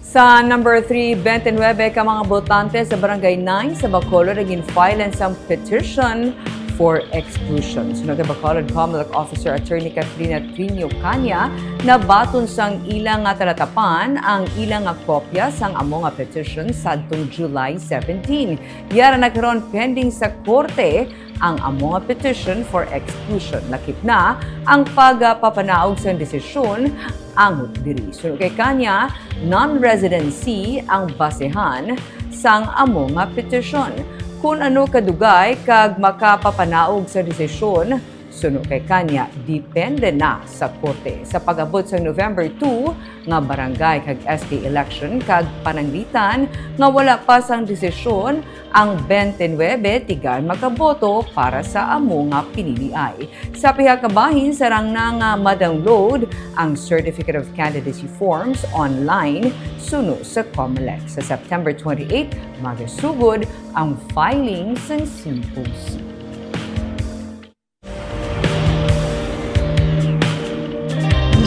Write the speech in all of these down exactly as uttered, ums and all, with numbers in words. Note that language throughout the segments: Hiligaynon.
Sa number three, twenty-nine ka mga botante sa Barangay nine sa Bacolod ang gin-filean sang petition for exclusion. Suno kay Bacolod Comelec Officer Attorney Katrina Trinio Caña, nabaton sang ila nga talatapan ang ila nga kopya sang amo nga petition sadtong July seventeen. Yara na karon pending sa korte ang amo nga petition for exclusion. Lakip na ang pagpapanaog sang desisyon angot diri. Suno kay Caña, non-residency ang basehan sang amo nga petition. Kun ano kadugay kag makapapanaog sa desisyon, suno kay Caña, depende na sa korte. Sa pag-abot sa November two nga barangay kag S K election kag pananglitan nga wala pa sang desisyon, ang twenty-nine tigayon makaboto para sa amo nga piniliay. Sa pihak nga bahin, sarang na nga ma-download ang Certificate of Candidacy forms online suno sa Comelec. Sa September twenty-eight, magasugod ang filing sang C O C.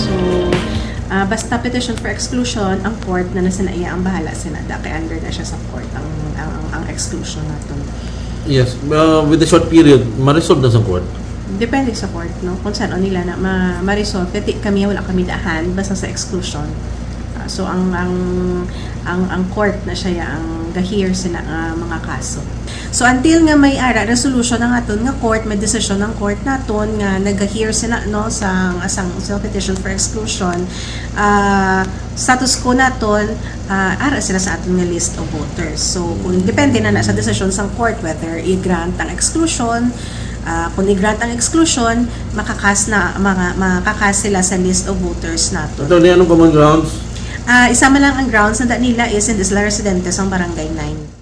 So, ah, basta petition for exclusion, ang court na nasa na iya ang bahala sa nada, kay under na siya sa court ang, ang, ang, ang exclusion naton. Yes, uh, with the short period, ma-resolve na sa court. Depende sa court, no? Kung saan nila na ma ma-resolve. Kati kami, wala kami daahan, basta sa exclusion. Ah, so, ang, ang, ang, ang court na siya ang ga-hear sina nga mga kaso. So, until nga may ara resolution ang aton nga court, may desisyon ang court naton nga nag-hear sina, no, sa, sa, sa petition for exclusion, ah, status quo naton, ah, ara sila sa aton nga list of voters. So, kung depende na na sa desisyon sang court, whether i-grant ang exclusion, ah, kung i-grant ang exclusion, makakas na, mga, makakas sila sa list of voters naton. Attorney, anong common grounds? Ah, isa man lang ang grounds na da nila is hindi sila residente sa barangay nine.